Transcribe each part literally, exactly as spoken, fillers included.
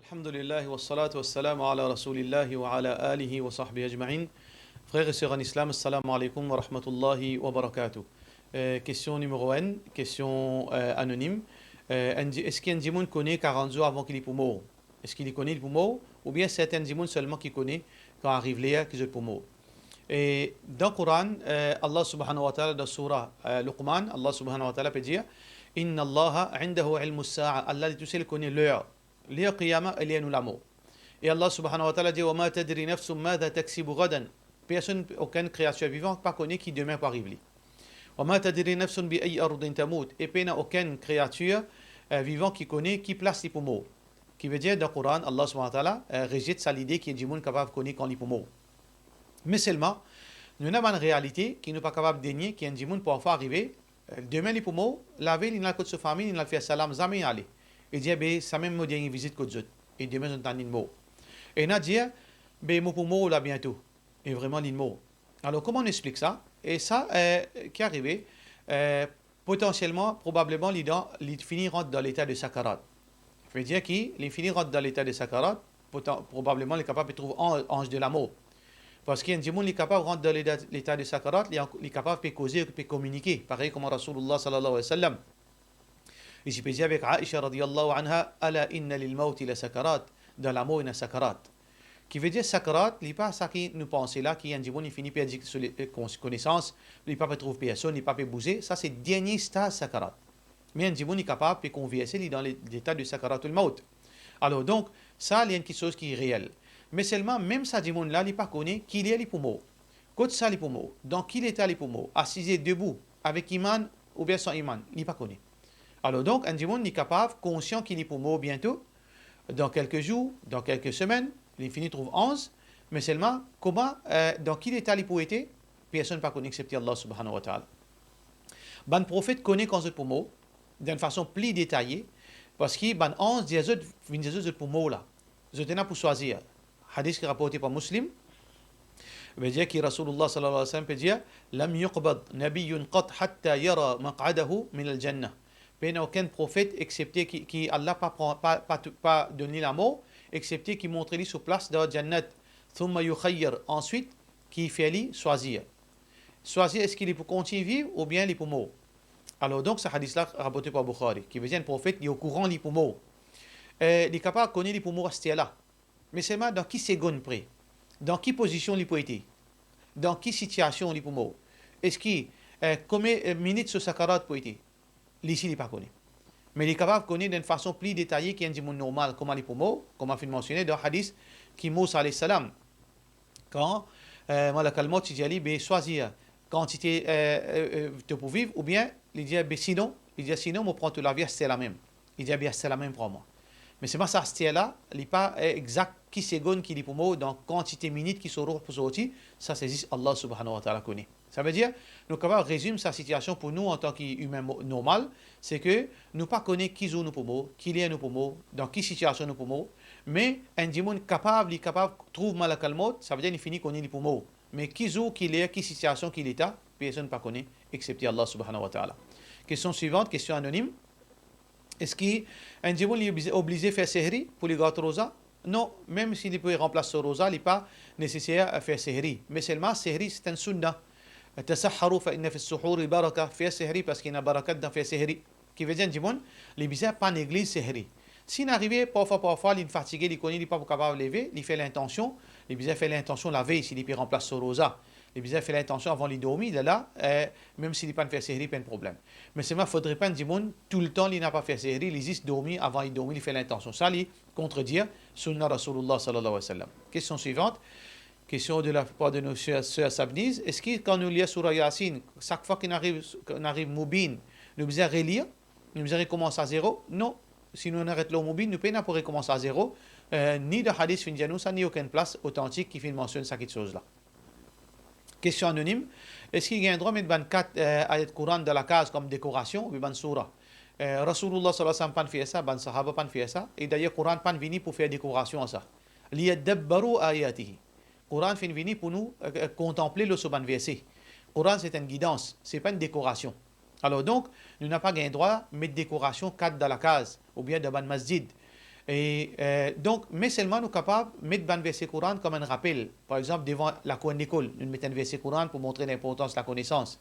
Alhamdulillah, wassalatu wassalamu ala Rasoulillah wa ala alihi wa sahbihi ajmain. Frer e ser an Islam, assalamu alaikum wa rahmatullahi wa barakatuh. Eh, kestion nimero enn, kestion, eh, anonim. Eh, enn di-, eski enn dimoun kone karant zour avan ki li pou mor? Eski li kone li pou mor? Oubien sertin dimoun selman ki kone kan ariv ler ki zot pou mor? E dan Koran, eh, Allah Subhanahu wa Ta'ala, dan soura, eh, Luqman, Allah Subhanahu wa Ta'ala pe dir, "Inna Allaha indahu ilmus sa'a." Allah li tousel kone ler, ler qiyama e ler nou lamor. E Allah Subhanahu wa Ta'ala dir, "Wa ma tadri nafsun madha taksibu ghadan." Personn, okenn kreatir vivan pa kone ki demin pou ariv li. "Wa ma tadri nafsun bi ayyi ardin tamut." E pena okenn kreatir, eh, vivan ki kone ki plas li pou mor. Ki vedir, dan Koran, Allah Subhanahu wa Ta'ala, eh, reziet sa lide ki enn dimoun kapav kone kan li pou mor. Me selman, nou ena bann realite ki nou pa kapav denie, ki enn dimoun parfwa arive, eh, demin li pou mor, lavey li al kot so fami, li al fer salam, zame ale. Li dir, "Be, sa mem mo dernie vizit kot zot." E demin zot tann linn mor. Ena dir, "Be, mo pou mor la biento." E vreman linn mor. Alor, kouma nou explik sa? E sa, eh, ki arive, eh, potansielman, probableman, li dan, li fini rant dan leta de sakarat. Vedir ki li fini rant dan leta de sakarat, potan-, probableman, li kapav pe trouv an-, anz de lamor. Parski enn dimoun, li kapav rant dan leta, leta de sakarat, li an-, li kapav pe koze, pe kominike, parey kouma Rasoulillah sallallahu alayhi wa sallam, li ti pe dir avek Aisha radiyallahu anha, "Ala inna lil mawti la sakarat." Dan lamor, ena sakarat. Ki vedir sakarat, li pa sa ki nou panse la, ki enn dimoun, li fini perdi so le-, eh, kon-, konesans, li pa pe trouv personn, li pa pe bouze, sa se dernie staz sakarat. Me enn dimoun, li kapav pe konverse, li dan le-, leta de sakaratul mawt. Alor, donk, sa, li enn kiksoz ki reel. Me selman, mem sa dimoun la, li pa kone ki ler li pou mor. Kot sa li pou mor, dan ki leta li pou mor, asize, debou, avek iman oubien san iman, li pa kone. Alor donk, enn dimoun, li kapav konsian ki li pou mor biento, dan kelke zour, dan kelke semenn, li fini trouv anz, me selman, kouma, eh, dan ki leta li pou ete, personn pa kone exepte Allah Subhanahu wa Ta'ala. Bann profet kone kan zot pou mor, dan enn fason pli detaye, parski bann anz dir zot, vinn dir zot, zot pou mor la. Zot ena pou swazir. Hadis ki raporte par Muslim. Vedir ki Rasoulillah sallallahu alayhi wa sallam pe dir, "Lam yuqbad nabiyyun qat hatta yara maq'adahu minal jannah." Pena okenn profet exepte ki, ki Allah pa pran, pa, pa tou-, pa donn li lamor, exepte ki montre li so plas dan Jannat. Thumma yukhayyar, answit, ki fer li swazir. Swazir eski li pou kontign viv oubien li pou mor. Alor donk, sa hadis la raporte par Bukhari, ki vedir enn profet, li okouran li pou mor. Eh, li kapav kone li pou mor aster la. Me selman dan ki segonn pre? Dan ki pozision li pou ete? Dan ki sitiasion li pou mor? Eski, eh, konbien, eh, minit so sakarat pou ete? Li si li pa kone. Me li kapav kone dan enn fason pli detaye ki enn dimoun normal, kouma li pou mor, kouma finn mansione dan hadis ki Mousa alayhi salam, kan, eh, Malakal Mot ti dir li, "Be swazir kantite, eh, eh, eh, to pou viv," oubien li dir, "Be sinon," li dir, "sinon, mo pran to lavi aster la mem." Li dir, "Be aster la mem pran mwa." Me selman sa aster la, li pa, eh, exak ki segonn ki li pou mor, dan kantite minit ki so rou pou sorti, sa se zis Allah Subhanahu wa Ta'ala kone. Sa vedir, nou kapav rezim sa sitiasion pou nou antan ki imin mo-, normal, se ke nou pa kone ki zour nou pou mor, ki ler nou pou mor, dan ki sitiasion nou pou mor, me enn dimoun kapav, li kapav trouv Malakal Mot, sa vedir li fini kone li pou mor. Me ki zour, ki ler, ki sitiasion, ki leta, personn pa kone, exepte Allah Subhanahu wa Ta'ala. Kestion swivant, kestion anonim. Eski enn dimoun li oblize, oblize fer sehri pou li gard roza? Non, mem si li pe ranplas so roza, li pa neseser, eh, fer sehri. Me selman, sehri, se enn sunna. "Tasahharu fa inna fis suhuri baraka." Fer sehri, parski ena barakat dan fer sehri. Ki vedir enn dimoun, li bizin pa negliz sehri. Si inn arive, parfwa, parfwa, li fatige, li kone li pa pou kapav leve, li fer lintansion, li bizin fer lintansion lavey, si li pe ranplas so roza. Li bizin fer lintansion avan li dormi, lerla, eh, mem si li pa'nn fer sehri, pa enn problem. Me selman, fodre pa enn dimoun, toultan li napa fer sehri, li zis dormi, avan li dormi, li fer lintansion. Sa, li kontredir sunna Rasoulillah sallallahu alayhi wa sallam. Kestion swivant. Kestion de la par de nou ser, ser Sabniz. Eski kan nou lir soura Yasin, sak fwa ki nou ariv, ki nou ariv Mubin, nou bizin relir? Nou bizin rekoumans a zero? Non. Si nou aret lor Mubin, nou pena pou rekoumans a zero. Eh, ni dan hadis finn dir nou sa, ni okenn plas otantik ki finn mansionn sa kiksoz la. Kestion anonim, eski gagn drwa met bann kat, eh, ayat Koran dan lakaz kom dekorasion oubien bann soura? Eh, Rasoulillah sallallahu alayhi wa sallam pa'nn fer sa, bann sahaba pa'nn fer sa, e dayer Koran pa'nn vini pou fer dekorasion a sa. Liyadabbaru ayatihi. Koran finn vini pou nou, eh, eh, kontanple lor so bann verse. Koran se enn gidans, se pa enn dekorasion. Alor donk, nou napa gagn drwa met dekorasion kat dan lakaz oubien dan bann masjid. E, eh, donk, me selman nou kapav met bann verse Koran kom enn rapel. Par exanp, devan lakour enn lekol, nou met enn verse Koran pou montre linportans lakonesans.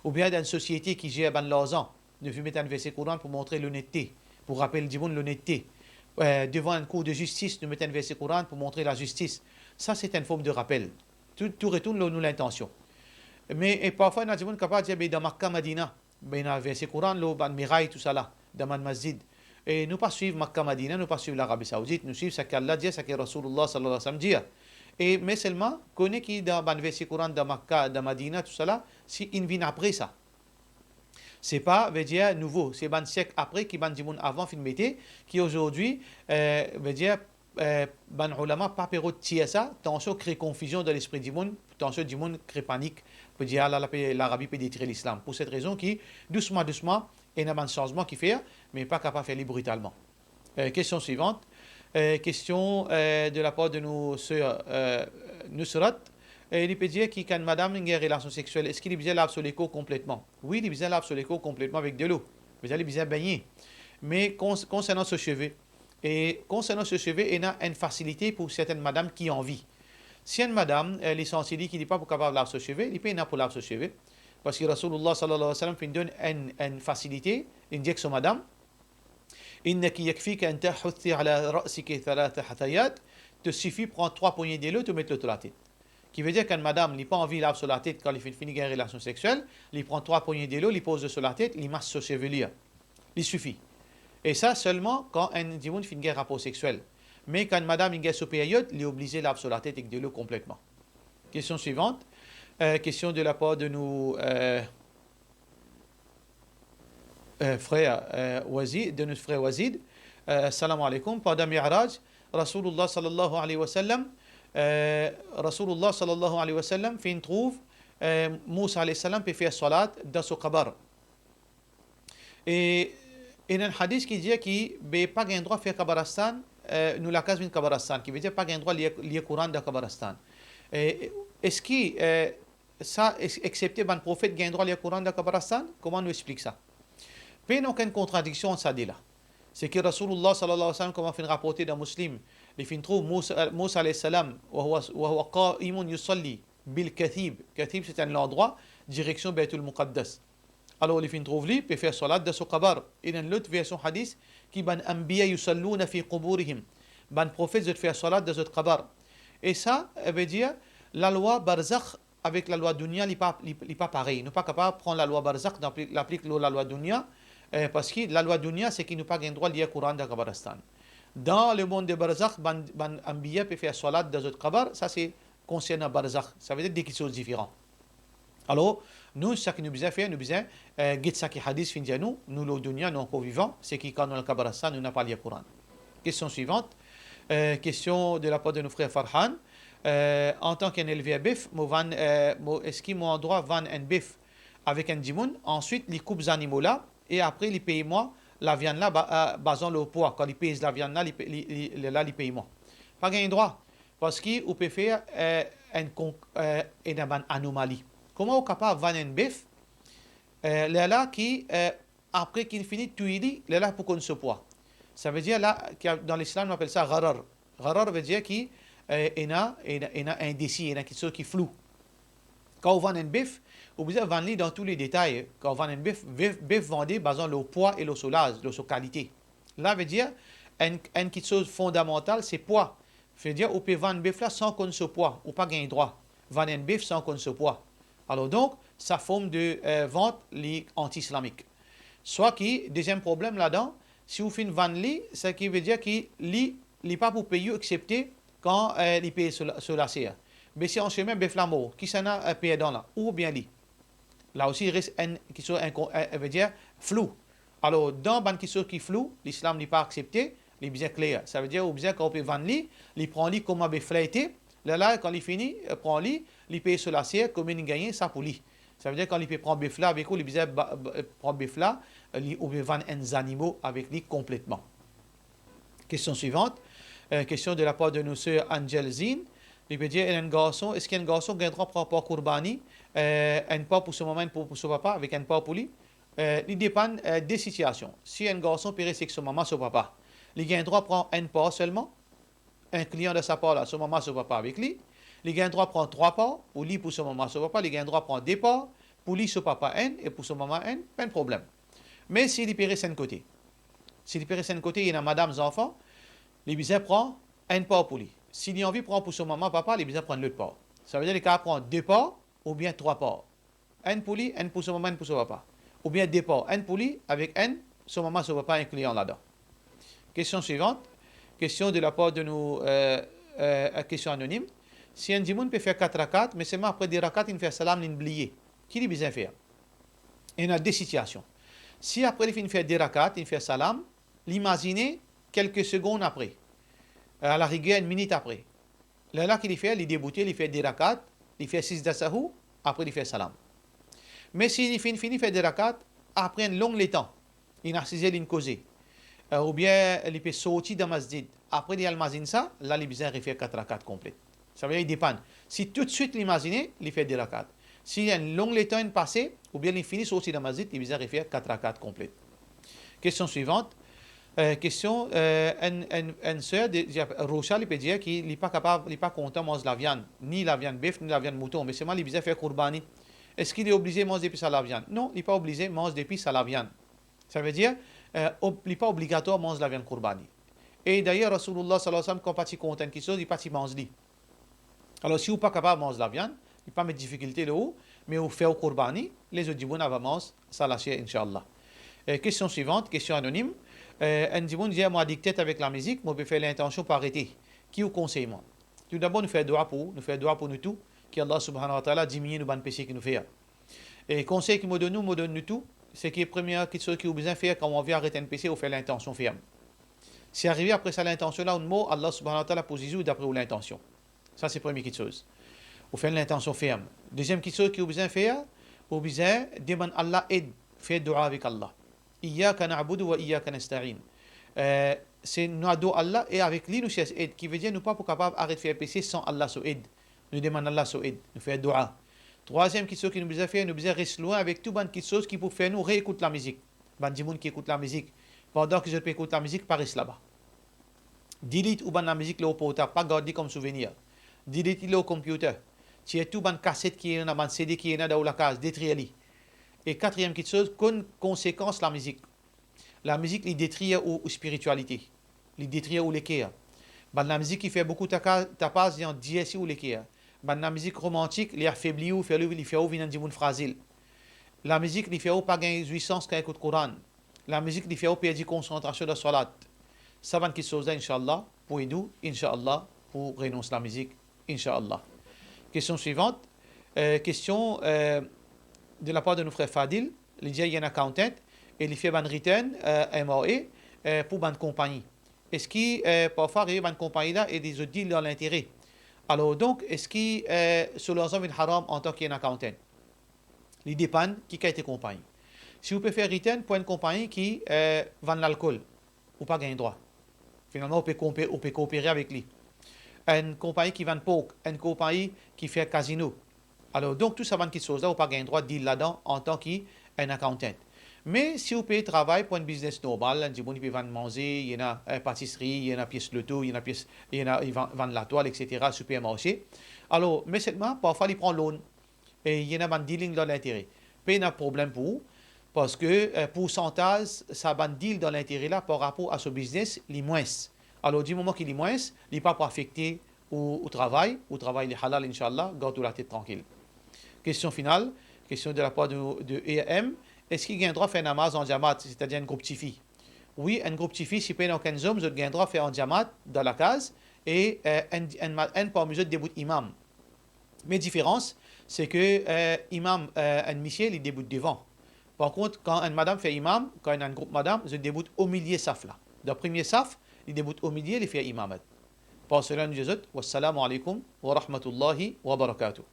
Oubien dan enn sosiete ki zer bann larzan, nou finn met enn verse Koran pou montre lonette, pou rapel dimoun lonette. Eh, devan enn kour de zistis, nou met enn verse Koran pou montre lazistis. Sa, se enn form de rapel. Tou, tou retourn lor nou lintansion. Me, e parfwa, ena dimoun kapav dir, "Be dan Makka, Madina, be ena verse Koran lor bann miray, tousala, dan bann masjid." E nou pa swiv Makka, Madina, nou pa swiv Larabi Saoudit, nou swiv seki Allah dir, seki Rasoulillah sallallahu alayhi wa sallam dir. E me selman, kone ki dan bann verse Koran dan Makka, dan Madina, tousala, si inn vinn apre sa. Se pa, vedir, nouvo, se bann siek apre ki bann dimoun avan finn mete, ki azordi, eh, vedir, eh, bann oulama pa pe rod tir sa, tansion kre konfizion dan lespri dimoun, tansion dimoun kre panik, pou dir, "Ah, la, la pe, Larabi pe detrir Lislam." Pou set rezon ki, dousman, dousman, ena bann sanzman ki fer, me pa kapav fer li britalman. Euh, question suivante. Euh, question, euh, de la part de nos sœurs, euh, Nusrat. Euh, li pe dir ki kan madam inn gagn relasion sexiel, eski li bizin lav so lekor konpletman? Wi, li bizin lav so lekor konpletman avek delo. Bizin, li bizin begne. Me kons-, konsernan so seve, e konsernan so seve, ena enn fasilite pou sertenn madam ki anvi. Si enn madam, euh, li santi li ki li pa pou kapav lav so seve, li pena pou lav so seve. Parski Rasoulillah sallallahu alayhi wa sallam finn donn enn, enn fasilite, li dir ek so madam, "Innaki yakfiki an tahutthi ala ra'siki thalatha hathayat." To sifi pran trwa pogne delo, to met lor to latet. Ki vedir ki enn madam, li pa anvi lav so latet kan li finn fini gagn relasion sexiel, li pran trwa pogne delo, li poz lor so latet, li mas so seve li. Li sifi. E sa selman kan enn dimoun finn gagn rapor sexiel. Me kan madam inn gagn so period, li oblize lav so latet ek delo konpletman. Question suivante. Euh, question de la part de nos, euh, euh, frères, euh, Wazid, de notre frère Wazid. Euh, salam alaikum. Pandan Mi'raj, Rasoulillah sallallahu alayhi wa sallam, euh, Rasoulillah sallallahu alayhi wa sallam finn trouv, euh, Mousa alayhi salam pe fer salat dan so kabar. E ena enn hadis ki dir ki, be, pa gagn drwa fer kabaristan, eh, nou lakaz vinn kabaristan, ki vedir pa gagn drwa lir, lir Koran dan kabaristan. E eski, eh, sa, ex-, exsepte bann profet gagn drwa lir Koran dan kabaristan? Kouma nou explik sa? Pena okenn kontradiksion ant sa de la. Seki Rasoulillah sallallahu alayhi wa sallam, kouma finn raporte dan Muslim, li finn trouv Mousa, Mousa alayhi salam, wa huwa, wa huwa qa'imun yusalli bil Kathib. Kathib, se enn landrwa, direksion Baytul Muqaddas. Alor, li finn trouv li pe fer salat dan so kabar. Ena enn lot version hadis ki bann anbiya yusallouna fi quburihim. Bann profet, zot fer salat dan zot kabar. E sa, eh, vedir, lalwa barzakh avek lalwa dunya, li pa, li, li pa parey. Nou pa kapav pran lalwa barzakh, aplik, aplik lor lalwa dunya, eh, parski lalwa dunya, seki nou pa gagn drwa lir Koran dan kabaristan. Dan lemond de barzakh, bann, bann anbiya pe fer salat dan zot kabar, sa se konsernan barzakh. Sa vedir de kiksoz diferan. Alor, nou, seki nou bizin fer, nou bizin, eh, get seki hadis finn dir nou, nou lor dunya, nou ankor vivan, seki kan nou al kabaristan, nou napa lir Koran. Question suivante. Euh, question de la part de nos frères Farhan. Euh, antan ki enn elver bef, mo vann, euh, mo, eski mo andrwa vann enn bef avek enn dimoun, answit li koup zanimo la, e apre li pey mwa laviann la ba-, euh, bazan lor pwa. Kan li pez laviann la, li pe-, li, li, lerla li pey mwa. Pa gagn drwa, parski ou pe fer, euh, enn kon-, euh, ena bann anomali. Kouma ou kapav vann enn bef, euh, lerla ki, euh, apre ki finn fini touy li, lerla pou konn so pwa. Sa vedir la, ki a-, dan Lislam, nou apel sa gharar. Gharar vedir ki, eh, ena, ena, ena endesi, ena kiksoz ki flou. Kan ou vann enn bef, ou bizin vann li dan tou le detay. Kan ou vann enn bef, bef, bef vande bazan lor pwa e lor so laz, lor so kalite. La vedir, enn, enn kiksoz fondamantal, se pwa. Vedir, ou pe vann bef la san konn so pwa, ou pa gagn drwa vann enn bef san konn so pwa. Alor donk, sa form de, eh, vant, li anti-islamik. Swa ki, deziem problem ladan, si ou finn vann li, seki vedir ki li, li pa pou pey ou, exsepte kan, eh, li pey so la-, so laser. Me si an semin bef la mor, kisannla, eh, perdan la, ou oubien li? La osi, res enn kiksoz enn kon-, eh, vedir flou. Alor, dan bann kiksoz ki flou, Lislam li pa aksepte, li bizin kler. Sa vedir, ou bizin, kan ou pe vann li, li pran li kouma bef la ete, lerla, kan li fini, eh, pran li, li pey so laser, konbien li gagne, sa pou li. Sa vedir, kan li pe pran bef la avek ou, li bizin ba-, ba-, pran bef la, li, ou pe vann enn zanimo avek li konpletman. Question suivante. Euh, question de la part de nos sœurs Angel Zine. Li pe dir, enn garson, eski enn garson gagn drwa pran par kourbani, euh, enn par pou so mama, enn par pou so papa, avek enn par pou li? Eh, li depann, eh, de sitiasion. Si enn garson pe res ek so mama, so papa, Li gagn drwa pran enn par selman, inklian dan sa par la, so mama, so papa avek li. Li gagn drwa pran trwa par, pou li, pou so mama, so papa, li gagn drwa pran de par, pou li, so papa enn, e pou so mama enn, pa enn problem. Me si li pe res enn kote, si li pe res enn kote, ena madam, zanfan, li bizin pran enn par pou li. Si li anvi pran pou so mama, papa, li bizin pran lot par. Savedir li kapav pran de par oubien trwa par. Enn pou li, enn pou so mama, enn pou so papa. Oubien de par, enn pou li, avek enn, so mama, so papa inkli ladan. Kestion swivant, kestion de lapar de nou, euh, euh, kestion anonim. Si enn dimoun pe fer kat rakat, me selman apre de rakat, li fer salam, li bliye. Ki li bizin fer? Ena de sitiasion. Si apre li finn fer de rakat, li fer salam, li imazine kelke segonn apre, a la riger enn minit apre, lerla ki li fer, li deboute, li fer de rakat, li fer sijda sahou, apre li fer salam. Me si li finn fini fer de rakat, apre enn long letan, li asize, li koze, euh, oubien li pe sorti dan masjid, apre li al imazinn sa, la li bizin refer kat rakat konplet. Savedir li depann. Si toutswit li imazine, li fer de rakat. Si enn long letan inn pase, oubien li fini sorti dan masjid, li bizin refer kat rakat konplet. Kestion swivant. Euh, kestion, euh, enn, enn, enn ser de, de Rocha, li pe dir ki li pa kapav, li pa kontan manz laviann, ni laviann bef, ni laviann mouton, me selman li bizin fer kourbani. Eski li oblize manz depi sa laviann? Non, li pa oblize manz depi sa laviann. Savedir, euh, ob-, li pa obligatwar manz laviann kourbani. E dayer, Rasoulillah sallallahu alayhi wa sallam, kan pa ti kontan enn kiksoz, li pa ti manz li. Alor, si ou pa kapav manz laviann, li pa met difikilte lor ou, me ou fer ou kourbani, lezot dimoun ava manz sa laser, inshallah. Eh, kestion swivant, kestion anonim. Eh, enn dimoun dir, mo adik tet avek lamizik, mo pe fer lintansion pou arete. Ki ou konsey mwa? Toudabor, nou fer dwa pou ou, nou fer dwa pou nou tou, ki Allah subhanahu wa ta'ala diminie nou bann pese ki nou fer. E konsey ki mo donn nou, mo donn nou tou, se ki premie kiksoz ki ou bizin fer kan ou anvi aret enn pese, ou fer lintansion ferm. Si arive apre sa lintansion la, ou mor, Allah subhanahu wa ta'ala pou ziz ou dapre ou lintansion. Sa se premie kiksoz. Ou fer lintansion ferm. Deziem kiksoz ki ou bizin fer, ou bizin demann Allah ed, fer dwa avek Allah. Iyyaka na'budu wa iyyaka nasta'in. Eh, se nou ador Allah e avek li nou sers ed, ki vedir nou pa pou kapav aret fer pese san Allah so ed. Nou demann Allah so ed, nou fer dwa. Trwaziem kiksoz ki nou bizin fer, nou bizin res lwin avek tou bann kiksoz ki pou fer nou reekout lamizik. Bann dimoun ki ekout lamizik, pandan ki zot pe ekout lamizik, pa res laba. Delete ou bann lamizik lor portab, pa gard li kom souvenir. Delete li lor computer. Tir tou bann kaset ki ena, bann C D ki ena dan ou lakaz, detrir li. E katriem kiksoz, konn konsekans lamizik. Lamizik, li detrir ou, ou spiritialite. Li detrir ou leker. Bann lamizik ki fer boukou taka-, tapaz, li andirsi ou leker. Bann lamizik romantik, li afebli ou, fer ou, li fer ou vinn enn dimoun frazil. Lamizik, li fer ou pa gagn zwisans kan ekout Koran. Lamizik, li fer ou perdi konsantrasion dan swalat. Sa bann kiksoz la, inshallah, pou ed ou, inshallah, pou renons lamizik, inshallah. Kestion swivant, eh, kestion, eh, de lapar de nou frer Fadil, li dir li enn accountant e li fer bann return, eh, M R A, eh, pou bann konpagni. Eski, eh, parfwa arive bann konpagni la e li zot dir li dan lintere? Alor donk, eski, eh, so larzan vinn haram antan ki enn accountant? Li depann ki kalite konpagni. Si ou pe fer return pou enn konpagni ki, eh, vann lalkol, ou pa gagn drwa. Finalman, ou pe konpe-, ou pe koopere avek li. Enn konpagni ki vann pork, enn konpagni ki fer kazino. Alor donk, tou sa bann kiksoz la, ou pa gagn drwa deal ladan antan ki enn accountant. Me si ou pe travay pou enn biznes normal, enn dimoun ki pe vann manze, li ena, eh, patisri, li ena pies loto, li ena pies, li ena, li vann, vann latwal, et cetera, sipermarse. Alor, me selman, parfwa li pran loan, e li ena bann dealing dan lintere. Pena problem pou ou, parski, eh, poursantaz sa bann deal dan lintere la par rapor a so biznes, li mwins. Alor, di moman ki li mwins, li pa pou afekte ou, ou travay, ou travay li halal, inshallah, gard ou latet trankil. Kestion final, kestion de lapar de, de E M, eski gagn drwa fer namaz an jamaat, setadir enn group tifi? Wi, enn group tifi, si pena okenn zom, zot gagn drwa fer an jamaat dan lakaz, e, eh, enn, enn ma-, enn parmi zot debout imam. Me diferans, se ke, eh, imam, eh, enn misie, li debout devan. Par kont, kan enn madam fer imam, kan ena enn group madam, zot debout omilie saf la. Dan premie saf, li debout omilie, li fer imamat. Par sela, nou dir zot, wassalamu alaikum wa rahmatullahi wa barakatuh.